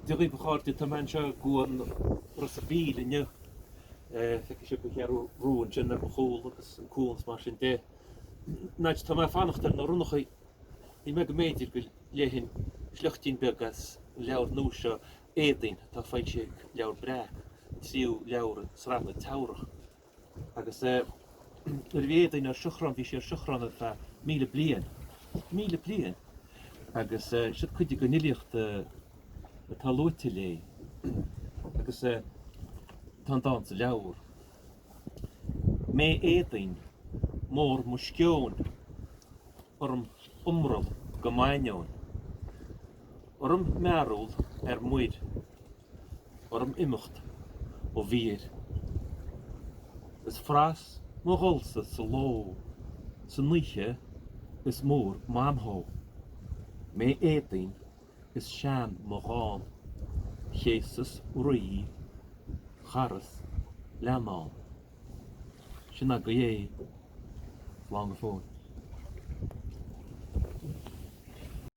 Dia dhaoibh a chairde, tá mé anseo i gCuan Ros an Mhíl inniu. Feicfidh sibh an Cheathrú Rua ansin ar mo chúl agus an cuan is mar sin de. Anois tá mé ag fanacht ar na ronnachaí. Shíl mé go mb'fhéidir go léifinn sliochtín beag as an leabhar nua seo, Éadaoin, atá foilsithe ag Leabhar Breac, an tríú leabhar i sraith na Teamhrach. Agus nuair a bhí Éadaoin ar seachrán, bhí sí ar seachrán ar feadh 1,000 bliain. 1,000 bliain! Agus siod cuid den fhilíocht atá luaite léi. Agus tá an dán sa leabhar. Mé Éadaoin, mór mo sceoin, orm iomrall go m'ainneoin, orm mearbhall ar muir. orm imeacht ó mhír. Is fras mo dhul-sa sa ló, san oíche is mór m'anshó. Mé Éadaoin is sean mo dhán, chéasas rí, chaireas leannán. Sin agaibh é. Slán go fóill.